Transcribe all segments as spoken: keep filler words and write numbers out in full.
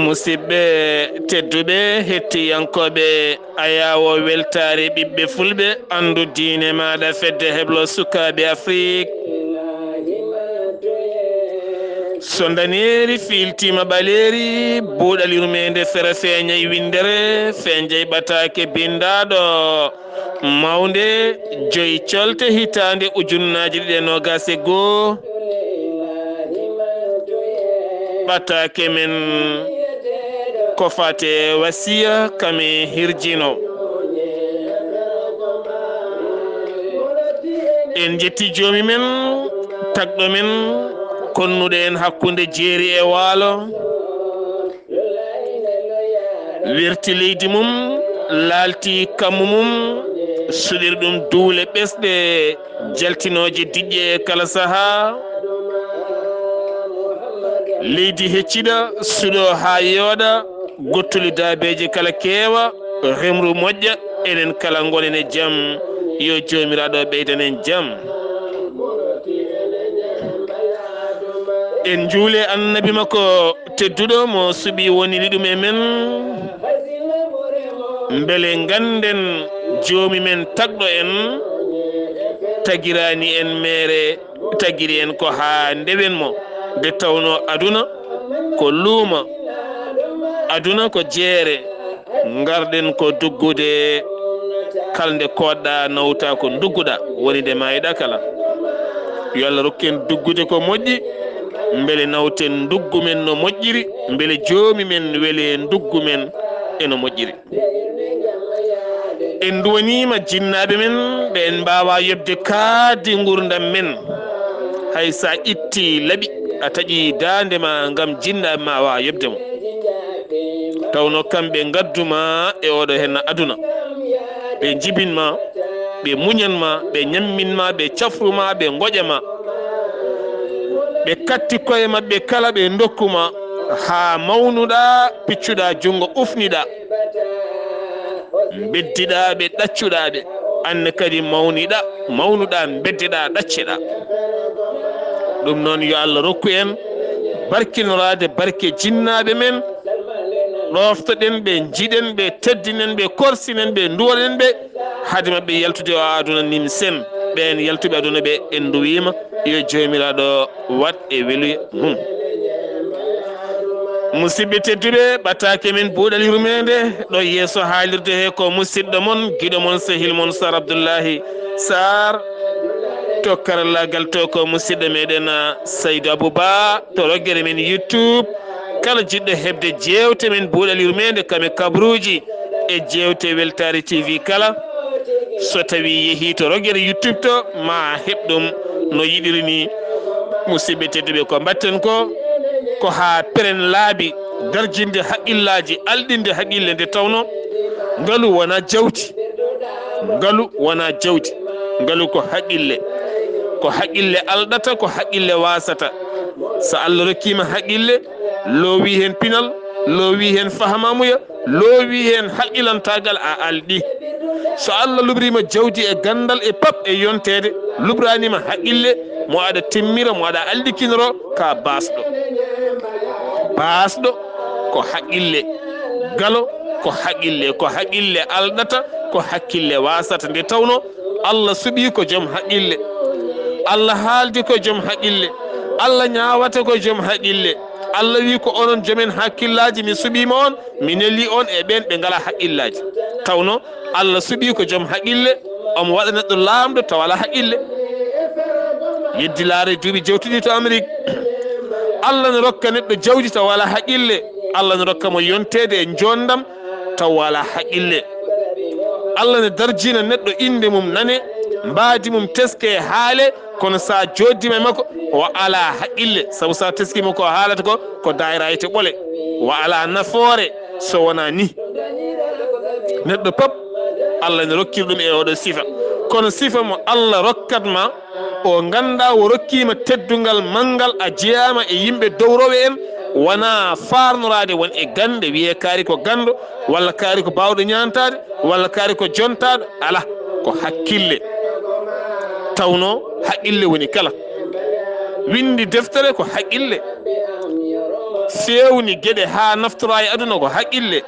Musidɓe tedduɓe, hettiyankooɓe Ayaawo Weltaare Ɓiɓɓe Fulɓe, Anndu Diine Maaɗa, Fedde Heblo Sukaaɓe Afrik. So ndaneeri fiiltiima ɓaleeri, buuɗal yurmeende fera feeñay winndere, feeñay ɓataake binndaaɗo mawnde, joy colte hitaande ujunnaaji ɗiɗi e noogaas e goo. Ɓataake men ko fate wasiya kame hirjino. En njetti joomi men, tagɗo men, konnuɗo en hakkunde jeeri e waalo. Werti leydi mum, laalti kammu mum, suɗiri ɗum duule ɓesɗe, jaltinooje diƴƴe e kala sahaa. Leydi hecciɗa, suɗo haa yooɗa, gottuli daabeeje kala keewa, remru moƴƴa, enen kala ngonen e jam. Yo Joomiraaɗo ɓeydan en jam. En njuule Annabi makko tedduɗo mo suɓi wonini ɗum e men. Mbele ngannden Joomi men tagɗo en tagiraani en meere, tagiri en ko haa ndewen mo, nde tawnoo aduna ko luuma, aduna ko jeere, ngarɗen ko duggude, kala nde koɗɗaa nawtaa ko ndugguɗaa, woni nde maayɗaa kala. Yo Allah rokku en duggude ko moƴƴi, mbele nawten nduggu men no moƴƴiri, mbele Joomi men wele nduggu men e no moƴƴiri. En nduwaniima jinnaaɓe men, ɓe en mbaawaa yoɓde kaadi nguurndam men. Hay so a ittii laɓi, a taƴii daande ma ngam jinnaaɓe ma a waawaa yoɓde mo. Tawnoo kamɓe ngaddu ma e ooɗo henna aduna. Ɓe njibin ma, ɓe muñan ma, ɓe ñammin ma, ɓe cafru ma, ɓe ngoƴa ma. Ɓe katti koye maɓɓe kala, ɓe ndokku ma, haa mawnuɗaa, piccuɗaa junngo, ufniɗaa. Mbeddiɗaa ɓe, ɗaccuɗaa ɓe. Aan ne kadi mawniɗaa, mawnuɗaa, mbeddeɗaa, ɗacceɗaa. Ɗum noon, yo Allah rokku en barkinoraade barke jinnaaɓe men, ɗooftoɗen ɓe, njiɗen ɓe, teddinen ɓe, korsinen ɓe, nduwoɗen ɓe, hade maɓɓe yaltude o aduna nimsen. Ɓeen yaltuɓe aduna ɓe, en nduwiima, yo Joomiraaɗo waɗ e weluya mum. Musidɓe tedduɓe, ɓataake men buuɗal yurmeende, ɗo yeeso haalirde he ko musidɗo mon, giɗo mon, sehil mon, Sar Abdullahi Sar. To karallaagal to ko musidɗo meɗen, ah, Saydu Abuba, to roggere men YouTube. Kala jiɗɗo heɓde jeewte men buuɗal yurmeende, kame kabruuji e jeewte Weltaare T V kala, so tawi yehi to roggere YouTube to, ma heɓ ɗum no yiɗiri ni. Musidɓe tedduɓe, ko mbatten ko, ko haa peren laabi, darjinde haqqillaaji, alɗinde haqqille, nde tawno ngalu wona jawdi. Ngalu wona jawdi. Ngalu ko haqqille. Ko haqqille alɗata, ko haqqille wasata. So Allah rokkiima haqqille, loowi heen pinal, loowi heen fahamaamuya, loowi heen haqqilantaagal, a alɗi. So Allah lubriima jawdi e ganndal e pap e yonteede, lubraniima haqqille, mo aɗa timmira, mo aɗa alɗikinoro, ka baasɗo. Baasɗo ko haqqille. Galo ko haqqille. Ko haqqille alɗata, ko haqqille wasata. Nde tawno Allah suɓii ko joom haqqille. Allah haaldi ko joom haqqille. Allah ñaawata ko joom haqqille. Allah wii ko onon joomen hakkillaaji mi suɓiima on, mi nelii on e ɓeen ɓe ngalaa haqqillaaji. Tawno Allah suɓii ko joom haqqille, omo waɗa neɗɗo laamɗo tawa alaa haqqille. Yeddi laare duuɓi jewtuɗi to Amérique. Allah ne rokka neɗɗo jawdi tawa alaa haqqille. Allah ne rokka mo yonteede e njoonndam tawa alaa haqqille. Allah ne darjina neɗɗo innde mum nane, mbaadi mum teske haale, kono so a jooɗdiima e makko, o alaa haqqille. Sabu so a teskiima ko haalata ko, ko daayira ete ɓole. O alaa nafoore so wonaa ni. Neɗɗo pap, Allah ne rokkiri ɗum e oɗo sifa. Kono sifa mo Allah rokkat ma, o nganndaa o rokkiima teddungal manngal, a jeyaama e yimɓe dowrowe en, wonaa faarnoraade won e gannde, wiyee kaari ko ganndo, walla kaari ko baawɗo ñaantaade, walla kaari ko jontaaɗo. Alaa, ko hakkille. Tawno haqqille woni kala. Winndi deftere ko haqqille. Feewni geɗe haa naftora e aduna ko haqqille.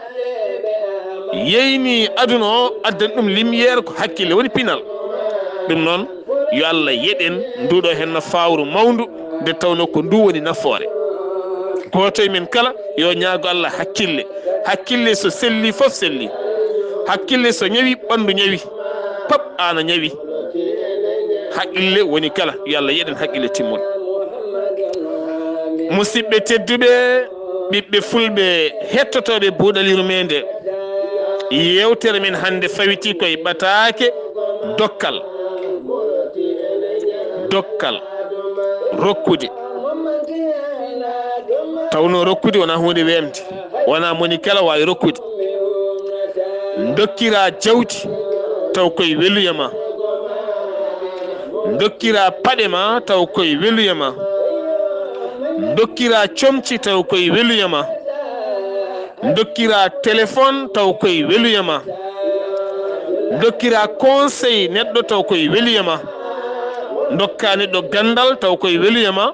Yeyni aduna o, addan ɗum lumière ko haqqille, woni pinal. Ɗum noon, yo Allah yeɗen nduɗo henna fawru mawndu, nde tawno ko ndu woni nafoore. Gooto e men kala yo ñaago Allah haqqille. Haqqille so selli, fof selli. Haqqille so ñawi, ɓanndu ñawi. Pap ana ñawi. Haqqille woni kala. Yo Allah yeɗen haqqille timmuɗe. Musidɓe tedduɓe, ɓiɓɓe fulɓe hettotooɓe Buuɗal Yurmeende, yeewtere men hannde fawitii koye ɓataake dokkal. Dokkal, rokkude. Tawno rokkude wonaa huunde weemde, wonaa moni kala waawi rokkude. Ndokkiraa jawdi, taw koye weluya ma. Ndokkiraa paɗe ma, taw koye weluya ma. Ndokkiraa comci, taw koye weluya ma. Ndokkiraa téléphone, taw koye weluya ma. Ndokkiraa conseil neɗɗo, taw koye weluya ma. Ndokkaa neɗɗo ganndal, taw koye weluya ma.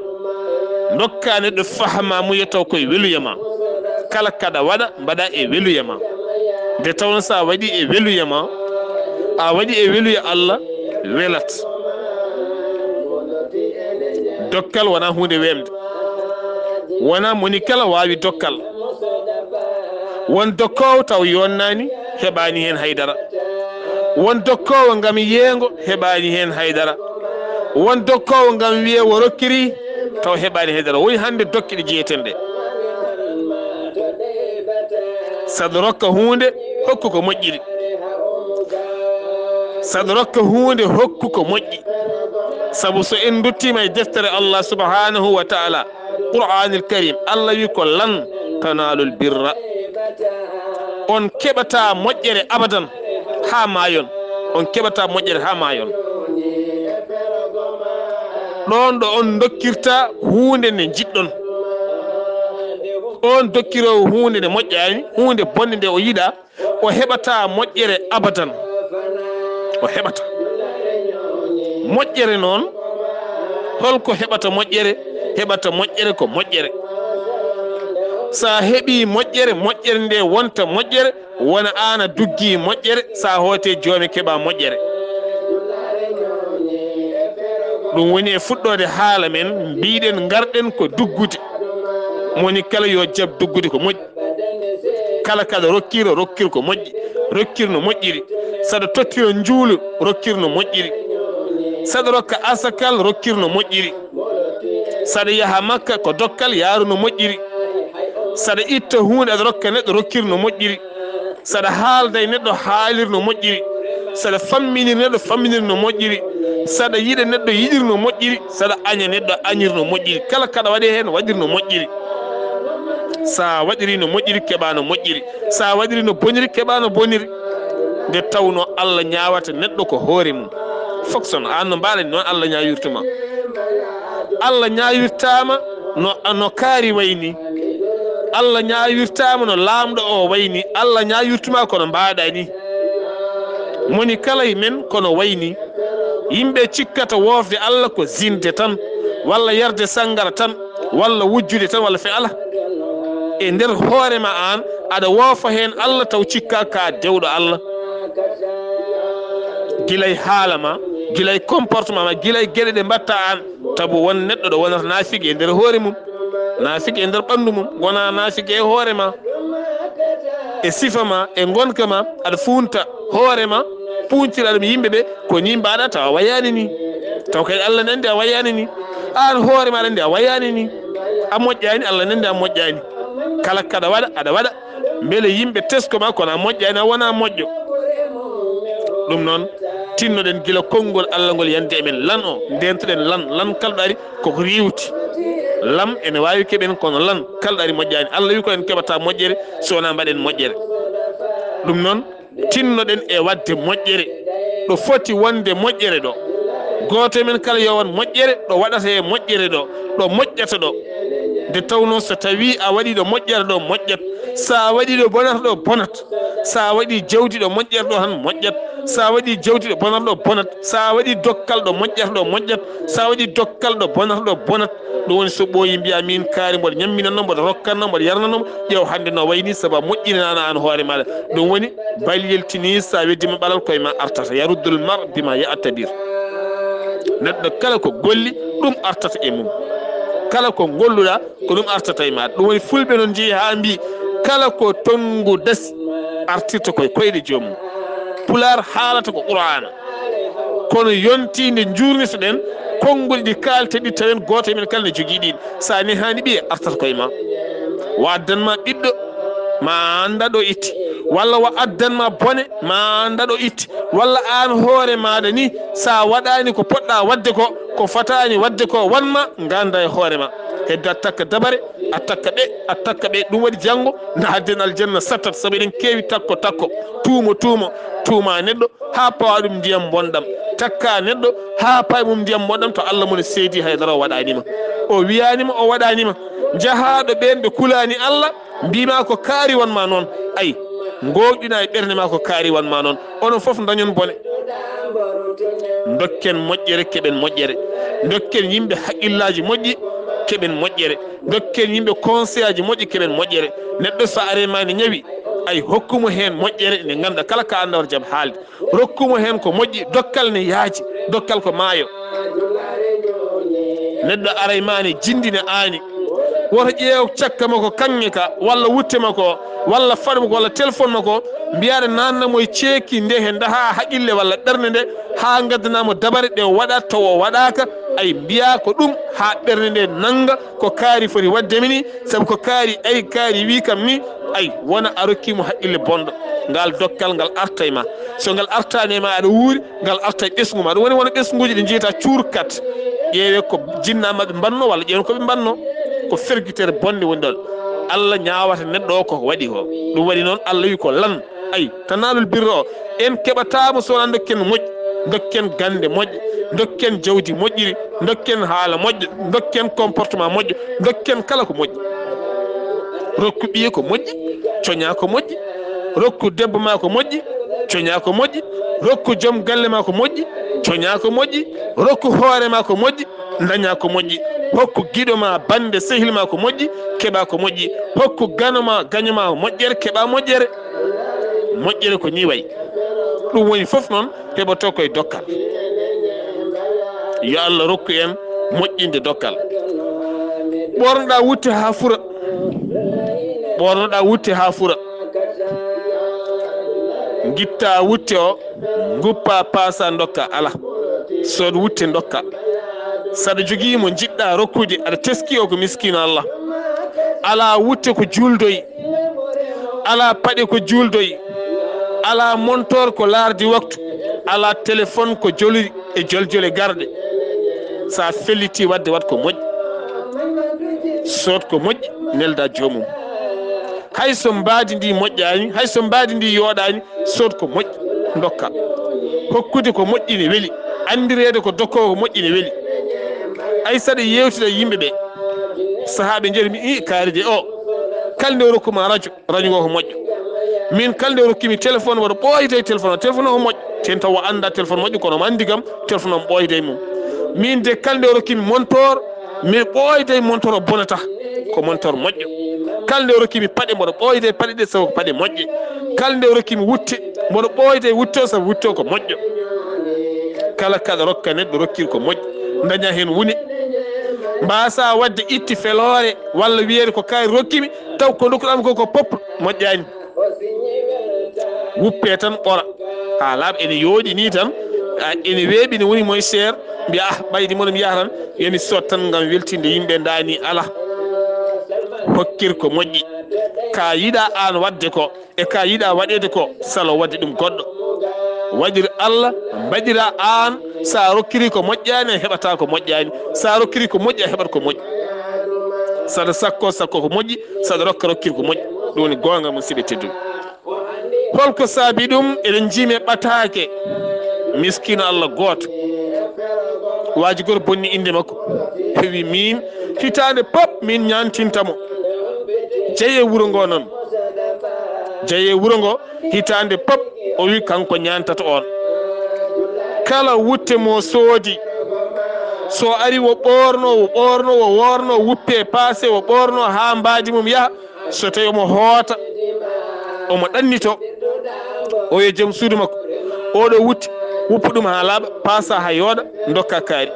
Ndokkaa neɗɗo fahmaamuya, taw koye weluya ma. Kala kaɗa waɗa, mbaɗa e weluya ma. Nde tawno so a waɗi e weluya ma, a waɗi e weluya Allah, welat. Dokkal wonaa huunde weemde. Wonaa moni kala waawi dokkal. Won dokkoowo taw yonnaani, heɓaani heen haydara. Won dokkoowo ngam yeengo, heɓaani heen haydara. Won dokkoowo ngam wiye wo rokkiri, taw heɓaani haydara. Woni hannde dokke ɗe jeyeten ɗe. Saɗa rokka huunde, hokku ko moƴƴiri. Saɗa rokka huunde, hokku ko moƴƴi. Sabu so en nduttiima e deftere Allah subhanahu wa ta'ala, Qur'aanil Karim, Allah wi ko lan tanaalul birra. On keɓataa moƴƴere abadan haa maayon. On keɓataa moƴƴere haa maayon. Ɗoon ɗo on ndokkirta huunde nde njiɗɗon. On dokkiroowo huunde nde moƴƴaani, huunde bonde nde o yiɗaa, o heɓataa moƴƴere abadan. O heɓataa. Moƴƴere noon, holko heɓata moƴƴere? Heɓata moƴƴere ko moƴƴere. So a heɓii moƴƴere, moƴƴere nde wonta moƴƴere, wona aan a duggii moƴƴere, so a hootee joome keɓaa moƴƴere. Ɗum woni e fuɗɗoode haala men, mbiɗen ngarɗen ko duggude. Moni kala yo jab duggude ko moƴƴi. Kala kaɗa rokkira, rokkir ko moƴƴi, rokkir no moƴƴiri. Saɗa tottira njuulu, rokkir no moƴƴiri. Saɗa rokka asakal, rokkir no moƴƴiri. Saɗa yaha Makka ko dokkal, yaaru no moƴƴiri. Saɗa itta huunde, aɗa rokka neɗɗo, rokkir no moƴƴiri. Saɗa haalda e neɗɗo, haalir no moƴƴiri. Saɗa famminir neɗɗo, famminir no moƴƴiri. Saɗa yiɗa neɗɗo, yiɗir no moƴƴiri. Saɗa aña neɗɗo, añir no moƴƴiri. Kala kaɗa waɗe heen, waɗir no moƴƴiri. Sa waɗiri no moƴƴiri, keɓa no moƴƴiri. Sa waɗiri no boniri, keɓa no boniri. Nde tawno Allah ñaawata neɗɗo ko hoore mum. Fof son, aan no mbaɗani noon Allah ñaawirtuma. Allah ñaawirtaama no, no kaari wayni. Allah ñaawirtaama no laamɗo o wayni. Allah ñaawirtuma kono mbaɗa ni. Moni kala e men kono wayni. Yimɓe cikkata woofde Allah ko zinde tan, walla yarde sanngara tan, walla wujjude tan, walla fe ala. E nder hoore ma aan, aɗa woofa heen Allah taw cikka ka dewɗo Allah. Gilay haala ma, gilay comportement ma, gilay geɗe ɗe mbatta aan, tabu won neɗɗo ɗo wonata naafiki e nder hoore mum, naafiki e nder ɓanndu mum, wona naafiki e hoore ma, e sifa ma, e ngonka ma, aɗa fuunta hoore ma, puuntira ɗum yimɓe ɓe, ko ni mbaɗa taw a wayaani ni. Taw kay Allah nandi a wayaani ni. Aan hoore ma aɗa andi a wayaani ni. A moƴƴaani, Allah nandi a moƴƴaani. Kala kaɗa waɗa, aɗa waɗa. Mbele yimɓe tesko ma kono a moƴƴaani, a wona moƴƴo. Ɗum noon, tinnoɗen gila konngol Allah ngol yande e men. Lan o, ndentoɗen lan, lan kala ɗo ari koko riiwti. Lam ene waawi keɓen kono lan kala ɗo ari moƴƴaani. Allah wi ko en keɓata moƴƴere so wonaa mbaɗen moƴƴere. Ɗum noon, tinnoɗen e waɗde moƴƴere. Ɗo foti wonde moƴƴere ɗo. Gooto e men kala yo won moƴƴere ɗo waɗata e moƴƴere ɗo, ɗo moƴƴata ɗo. Nde tawno so tawi a waɗi ɗo moƴƴata ɗo, moƴƴat. Sa waɗi ɗo bonata ɗo, bonat. Sa waɗi jawdi ɗo moƴƴata ɗo tan, moƴƴat. So a waɗii jawdi ɗo bonata ɗo bonat, so a waɗii dokkal ɗo moƴƴata ɗo moƴƴat, so a waɗii dokkal ɗo bonata ɗo bonat. Ɗum woni so ɓooyi mbiya min kaari mboɗo ñamminanno, mboɗo rokkanno, mboɗo yarnanno, ƴeew hannde no wayni sabu a moƴƴinanaano aan hoore maaɗa. Ɗum woni bal yaltini so a weddima ɓalal koye ma artata. Yaruddul mar bima ya'tabir. Neɗɗo kala ko golli ɗum artata e mum. Kala ko golluɗa ko ɗum artata e ma. Ɗum woni fulɓe noon njeyi haa mbi kala ko tonngu dasi artirta koye koyɗe joomum. Pulaar haalata ko Qur'aana. Kono yontii nde njuurnitoɗen, konguɗi ɗi kaalten ɗi tawen gooto e men kala ne jogii ɗin. So a nehaani ɓiye, artata koye ma. Wa addan ma ɓiɗɗo, ma annda ɗo itti. Walla wa addan ma bone, ma annda ɗo itti. Walla aan hoore maaɗa ni, so a waɗaani ko poɗɗa waɗde ko, ko fotaani waɗde ko, wan ma, ngannda e hoore ma. Heddo a takka dabare, a takka ɓe, a takka ɓe. Ɗum waɗi janngo, na adden aljanna sattat, sabu eɗen keewi takko takko, tuumo tuumo, tuuma neɗɗo, haa pawa ɗum ndiyam bonɗam. Takka neɗɗo haa pawa mum ndiyam bonɗam to Allah mo ne seedi hay dara o waɗaani ma. O wiyaani ma, o waɗaani ma. Jahaaɗo ɓeen ɓe kulaani Allah, mbiima ko kaari wan ma noon. Ay, ngooƴuna e ɓernde ma ko kaari wan ma noon. Onon fof dañon bone. Dokken moƴƴere, keɓen moƴƴere. Dokken yimɓe haqqillaaji moƴƴi, keɓen moƴƴere. Dokken yimɓe conseillaaji moƴƴi, keɓen moƴƴere. Neɗɗo so are ma ne ñawi, ay, hokkumo heen moƴƴere nde ngannduɗaa kala ka annda wata jam haalde. Rokkumo heen ko moƴƴi, dokkal ne yaaji, dokkal ko maayo. Neɗɗo aray ma ne jindi ne aani. Woto ƴeew cakka makko kaŋŋe ka, walla wutte makko, walla faɗo makko, walla téléphone makko, mbiyaɗa nanna mo e ceeki nde he ndaha haqqille walla ɓernde nde, haa ngaddana mo dabare ɗe o waɗa tawa o waɗaaka, ay mbiya ko ɗum haa ɓernde nde nannga, ko kaari foti waɗde mi ni, sabu ko kaari, ay kaari wi kam ni, ay wona a rokki mo haqqille bonɗo. Ngal dokkal ngal artay ma. So ngal artaani e ma aɗa wuuri, ngal arta e ɓesngu ma. Ɗum woni wona ɓesnguuji ɗi njiyata cuurkat. Ƴeewe ko jinna maɓɓe mbanno walla ƴeewen ko ɓe mbanno. Ko fergitere bonde woni ɗon. Allah ñaawata neɗɗo o ko waɗi ko. Ɗum waɗi noon Allah wi ko lan. Ay, tanaalul birra o. En keɓataamo so wonaa dokken moƴƴi. Dokken gannde moƴƴe. Dokken jawdi moƴƴiri. Dokken haala moƴƴo. Dokken comportement moƴƴo. Dokken kala ko moƴƴi. Rokku ɓiye ko moƴƴi. Coña ko moƴƴi. Rokku debbo ma ko moƴƴi. Coña ko moƴƴi. Rokku joom galle ma ko moƴƴi. Coña ko moƴƴi. Rokku hoore ma ko moƴƴi. Daña ko moƴƴi. Hokku giɗo ma, bannde, sehil ma ko moƴƴi. Keɓa ko moƴƴi. Hokku gano ma, gaño ma moƴƴere, keɓa moƴƴere. Moƴƴere ko ni wayi. Ɗum woni fof noon heɓoto koye dokkal. Yo Allah rokku en moƴƴinde dokkal. Ɓornoɗa wutte haa fura. Ɓornoɗa wutte haa fura. Ngitta wutte o, nguppa, paasa, ndokka. Ala. Sood wutte, ndokka. Saɗa jogii mo njiɗɗa rokkude, aɗa teski o ko miskiino Allah. Ala wutte ko juuldoyi. Ala paɗe ko juuldoyi. Ala montor ko laardi waktu. Ala téléphone ko joli e joljole garɗe. Sa felliti waɗde, waɗ ko moƴƴi. Sood ko moƴƴi, nelda joomum. Hay so mbaadi ndi moƴƴaani, hay so mbaadi ndi yooɗaani, sood ko moƴƴi, ndokka. Hokkude ko moƴƴi ne weli, anndireede ko dokkoowo ko moƴƴi ne weli. Ay saɗa yeewtida yimɓe ɓe, sahaaɓe njari mi, i kaari de o, kala nde o rokkuma rajo, rajo ngo ko moƴƴo. Min kala nde o rokkimi téléphone, mboɗo ɓooyde e téléphone o, téléphone o ko moƴƴo. Ten taw o annda téléphone moƴƴo, kono omo anndi kam téléphone o omo ɓooyde e mum. Min de kala nde o rokkimi montor, mi ɓooyde e montor o bonata, ko montor moƴƴo. Kala nde o rokkimi paɗe, mboɗo ɓooyde e paɗe ɗe sabu ko paɗe moƴƴe. Kala nde o rokkimi wutte, mboɗo ɓooyde e wutte o sabu wutte o ko moƴƴo. Kala kaɗa rokka neɗɗo, rokkir ko moƴƴi, daña heen wune. Mbasa waɗde itti feloore walla wiyeede ko kaari rokkimi, taw ko ndokkuɗami ko, ko pop moƴƴaani. Wuppe tan ɓora. Haa laaɓa ene yooɗi ni tan, a, ene weeɓi, ne woni moye cher, mbiya, ah, ɓaydi mo no mi yaha tan, yo mi sood tan ngam weltinde yimɓe, ndaani, ala. Hokkir ko moƴƴi. Ka yiɗa aan waɗde ko, e ka yiɗa waɗeede ko, salo waɗde ɗum goɗɗo. Waɗir Allah, mbaɗira aan, sa rokkiri ko moƴƴaani, a heɓata ko moƴƴaani. Sa rokkiri ko moƴƴi, a heɓat ko moƴƴi. Saɗa sakko, sakko ko moƴƴi, saɗa rokka, rokkir ko moƴƴi. Ɗum woni goonga, musiɓɓe tedduɓe. Holko saabi ɗum? Eɗen njiimi ɓataake miskiino Allah gooto. Waaji gooto bonni innde makko. O wi, miin, hitaande pop, miin ñaantinta mo. Jeyi e wuro ngo noon. Jeyi e wuro ngo, hitaande pop, o wi, kanko ñaantata oon. Kala wutte mo soodi, so ari wo ɓoorno, wo ɓoorno, wo woorno, wuppe paase, wo ɓoorno haa mbaadi mum yaha. So tawi omo hoota, omo ɗannito, o yo jom suudu makko, oɗo wutte, wuppu ɗum haa laaɓa, paasa haa yooɗa, ndokka kaari.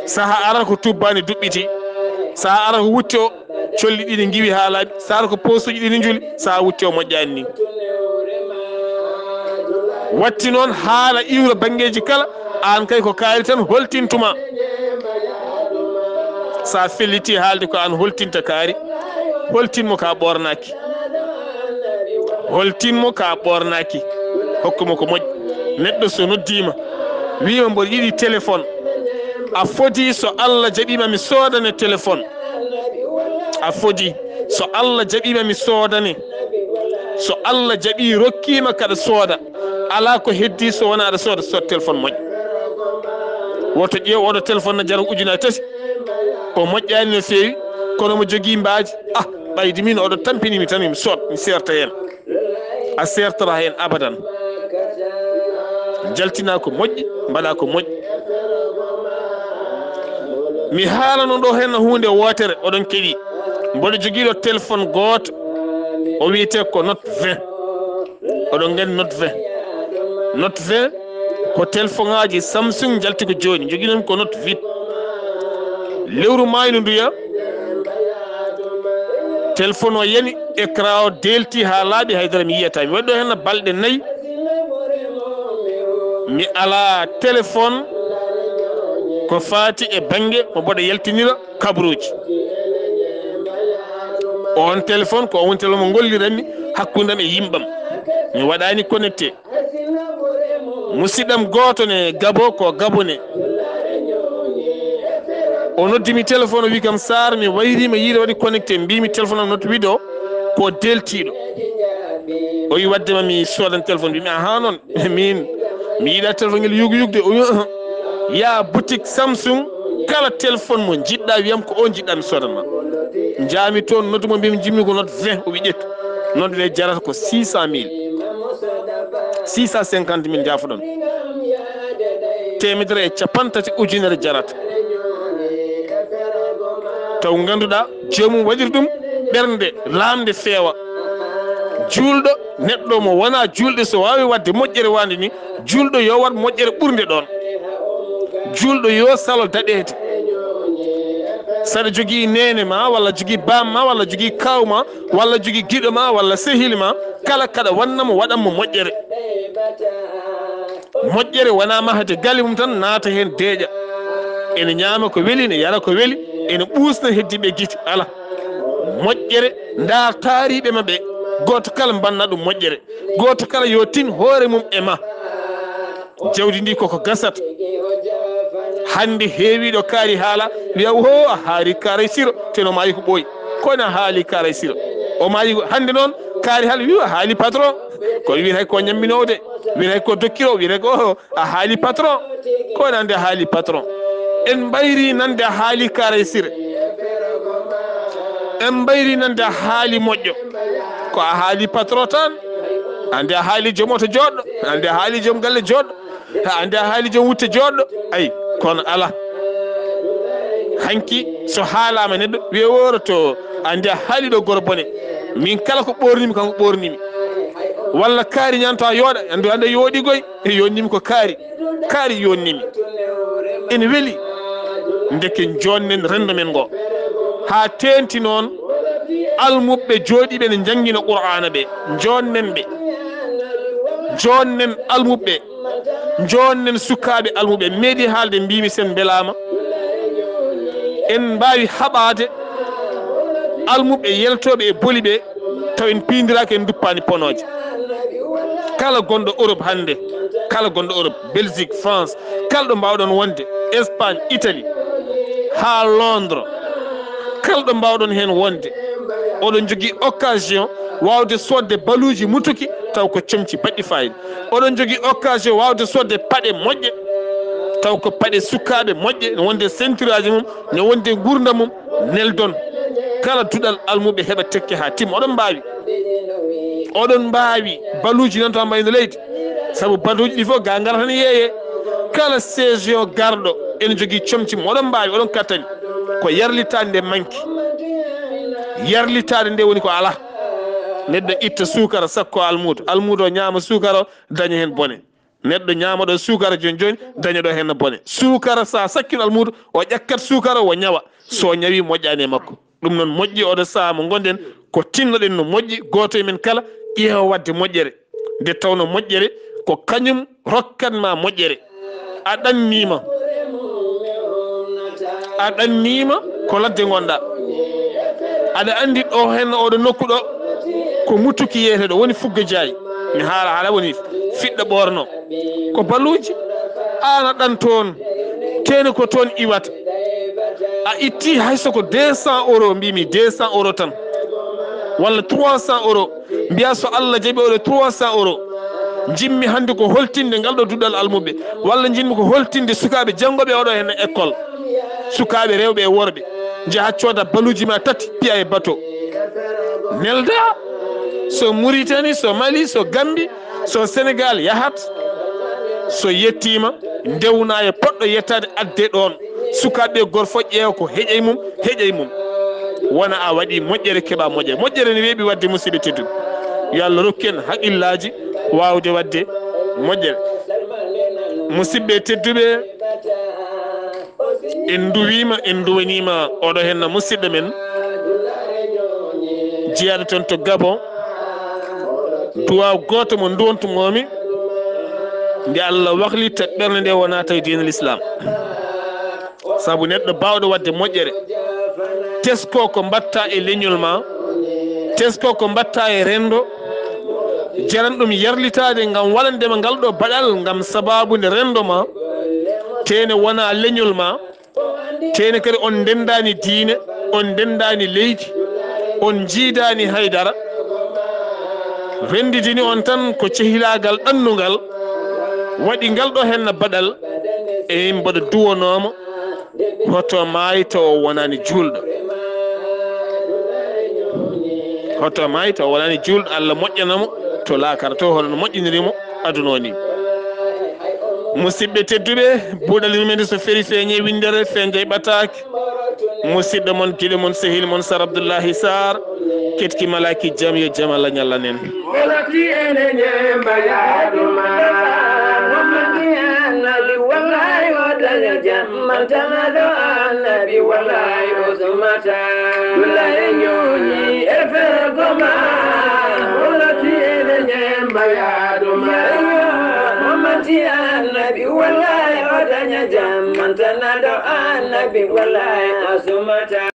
Saha ara ko tubbaani duɓɓiti, saha ara ko wutte o, colli ɗiɗi ngiwi haa laaɓi, saha ara ko poosuuji ɗiɗi njuli, saha wutte o moƴƴaani ni. Watti noon haala iwra banngeeji kala, aan kay ko kaari tan holtintuma. Sa felliti haalde ko aan holtinta kaari, holtin mo ka ɓoornaaki. Holtin mo ka ɓoornaaki. Hokku mo ko moƴƴi. Neɗɗo so noddiima, wiima mboɗo yiɗi téléphone, a foti so Allah jaɓiima mi soodane téléphone. A foti so Allah jaɓiima mi soodane. So Allah jaɓi rokkiima kaɗa sooda. Alaa ko heddi so wonaa aɗa sooda, sood téléphone moƴƴo. Woto ƴeew oɗo téléphone na jara ujunaaji tati. O moƴƴaani no feewi, kono mo jogii mbaaji. Ah, ɓaydi min oɗo tampini mi tan, mi sood, mi seerta heen. A seertata heen abadan. Jaltina ko moƴƴi, mbaɗa ko moƴƴi. Mi haalano ɗo heen huunde wootere, oɗon keɗi. Mboɗo jogiiɗo téléphone gooto, o wiyetee ko Note vingt. Oɗon nganndi Note vingt. Note vingt ko téléphone aaji Samsung njalti ko jooni. Joginoomi ko Note huit. Lewru maayno nduya, téléphone o yani, écran o deelti haa laaɓi, haydara mi yiyata. Mi waɗi ɗo heen balɗe nayi. Mi alaa téléphone ko faati e bannge mo mboɗo yaltinira kabaruuji. On téléphone ko on téléphone mo ngolliranmi hakkunde am e yimɓam. Mi waɗaani connecté. Musidɗam gooto ne Gabo, ko Gabo ne. O noddi mi téléphone, o wi kam, "Saar, mi wayriima yiide waɗi connecté." Mbiimi téléphone am Note huit o ko deeltiiɗo. O wi wadde ma mi soodan téléphone. Mbiimi, "Ahaa noon, min mi yiɗa téléphone ngel yugu yugde." O wi, "Ahan. Yaa boutique Samsung, kala téléphone mo njiɗɗa, wiyam ko o njiɗɗa mi soodan ma." Njaami toon, noddu mo, mbiimi, "Njimmi ko Note vingt." O wi, "Ƴettu." Note vingt jarata ko six cent mille. Six cent cinquante mille, njaafoɗon. Teemedere e capanɗe tati ujunere jarata. Taw ngannduɗaa, joomum waɗiri ɗum ɓernde laamnde feewa. Juulɗo, neɗɗo mo wonaa juulɗo, so waawi waɗde moƴƴere waande ni, juulɗo yo waɗ moƴƴere ɓurnde ɗoon. Juulɗo yo salo daɗeede. Saɗa jogii neene ma, walla jogii baam ma, walla jogii kaaw ma, walla jogii giɗo ma, walla sehil ma, kala kaɗa wanna mo, waɗan mo moƴƴere. Moƴƴere wonaa mahde galle mum tan, naata heen deeƴa. Ene ñaama ko weli, ene yara ko weli, ene ɓuusna heddiiɓe gite. Alaa. Moƴƴere, ndaar taariiɓe maɓɓe. Gooto kala mbanna ɗum moƴƴere. Gooto kala yo tin hoore mum e ma. Jawdi ndi koko gasata. Hannde heewiiɗo kaari haala, wiya, "Wo, a haali kaaray Siro, teno maayi ko ɓooyi." Kono a haali kaaray Siro. O maayi ko, hannde noon, kaari haala, wiya, "A haali patron." Ko wiyata ko ñamminoowo de, wiyata ko dokkiro, wiyata ko, "Oh, a haali patron." Ko nande a haali patron. En mbayri nande a haali kaaray Sire. En mbayri nande a haali moƴƴo. Ko a haali patron tan. Ande a haali joom oto joɗɗo. Ande a haali joom galle joɗɗo. Ande a haali joom wutte joɗɗo. Ay, kono ala. Hanki so haalama neɗɗo wiye woro to ande a haali ɗo goro bone. Min kala ko ɓornimi kanko ɓornimi. Walla kaari ñanto a yooɗa. Ande ande yooɗi goy. E yonnimi ko kaari. Kaari yonnimi. Ene weli. Ndeke jonnen rendo men ngo. Haa teenti noon almuɓɓe jooɗiiɓe ne njanngina Qur'aana ɓe. Jonnen ɓe. Jonnen almuɓɓe. Jonnen sukaaɓe almuɓɓe. Meeɗi haalde mbimi sen mbelaama. En mbaawi haɓaade almuɓɓe yeltooɓe e boli ɓe. Taw en piindiraaki, en nduppaani ponooje. Kala gonɗo Europe hannde, kala gonɗo Europe, Belgique, France, kala ɗo mbaawɗon wonde, Espagne, Italie, haa Londres, kala ɗo mbaawɗon heen wonde, oɗon njogii occasion waawde soodde baluuji mutuki, taw ko comci baɗɗi fayida. Oɗon njogii occasion waawde soodde paɗe moƴƴe, taw ko paɗe sukaaɓe moƴƴe, ne wonde ceinture aji mum, ne wonde nguurndam mum, neldon. Kala duɗal almuɓe heɓa tekke haa timma. Oɗon mbaawi. Oɗon mbaawi. Baluuji nan to amma ino leydi. Sabu baluuji ɗi fof ga ngara tan yeeye. Kala session garɗo ene jogii comci mum, oɗon mbaawi, oɗon kattani. Ko yarlitaade nde manki. Yarlitaade nde woni ko alaa. Neɗɗo itta suukara, sakko almuudo. Almuudo o ñaama suukara o, daña heen bone. Neɗɗo ñaama ɗo suukara jooni jooni, daña ɗo heen bone. Suukara, so a sakkino almuudo, o ƴakkat suukara o, o ñawa. So o ñawi, moƴƴaani e makko. Ɗum noon moƴƴi oɗo sahaa mo ngonɗen, ko tinnoɗen no moƴƴi, gooto e men kala ƴeewa waɗde moƴƴere. Nde tawnoo moƴƴere ko kañum rokkat ma moƴƴere. A ɗanniima. A ɗanniima ko ladde ngonɗa. Aɗa anndi ɗo heen oɗo nokku ɗo ko mutuki yeete ɗo, woni Fugga Jaayi. Mi haala haala woni fiɗɗo ɓoorno. Ko baluuji. Aan a ɗan toon. Teene ko toon iwata. A itti hay so ko deux cents euros, mbimi deux cents euros tan. Walla trois cents euros. Mbiya so Allah jaɓi oɗo trois cents euros. Njimmi hannde ko holtinde ngal ɗo duɗal almuɓɓe. Walla njimmi ko holtinde sukaaɓe janngooɓe oɗo heen école. Sukaaɓe rewɓe e worɓe. Njaha cooda baluuji ma tati, piya e bateau. Nelda, so Mauritanie, so Mali, so Gambie, so Sénégal yahat, so yettiima, ndewna e poɗɗo yettaade adde ɗoon. Sukaaɓe gor fof ƴeewa ko heƴa e mum, heƴa e mum. Wona a waɗi moƴƴere, keɓa moƴƴere. Moƴƴere ne weeɓi waɗde, musidɓe tedduɓe. Yo Allah rokku en haqillaaji waawde waɗde moƴƴere. Musidɓe tedduɓe, en nduwiima, en nduwaniima oɗo henna musidɗo men, jeyaaɗo toon to Gabon. Duwaaw gooto mo nduwantu-moo-mi, nde Allah waklita ɓernde nde, wonaa tawi diinal Islaam. Sabu neɗɗo baawɗo waɗde moƴƴere, tesko ko mbaɗta e leñol ma, tesko ko mbaɗta e renndo, jaran ɗum yarlitaade ngam waɗande ma ngal ɗo baɗal, ngam sabaabu nde renndo ma, teene wonaa leñol ma, teene kadi on ndenndaani diine, on ndenndaani leydi, on njiidaani hay dara. Renndidini on tan ko cehilaagal ɗannungal waɗi ngal ɗo henna baɗal, e mboɗo duwanooma hoto maayta o wonaani juulɗo. Hoto maayta o wonaani juulɗo, Allah moƴƴana mo to laakara to, hono no moƴƴiniri mo aduna o ni. Musidɓe tedduɓe, buuɗal yurmeende so feri feeñe winndere, feeñde ɓataake. Musidɗo mon, giɗo mon, sehil mon, Sar Abdullahi Sarr, ketki malaki jam, yo jam Allah ñallan en. Wala ti ene ñemba yaaduma. Muhammad ya Nabi, wallahi o daña jam, man tana ɗo Annabi, wallahi o sumata. Wallahi ñooñi e fergo ma. Wala ti ene ñemba yaaduma. Muhammad ya Nabi, wallahi o daña jam, man tana ɗo Annabi, wallahi o sumata.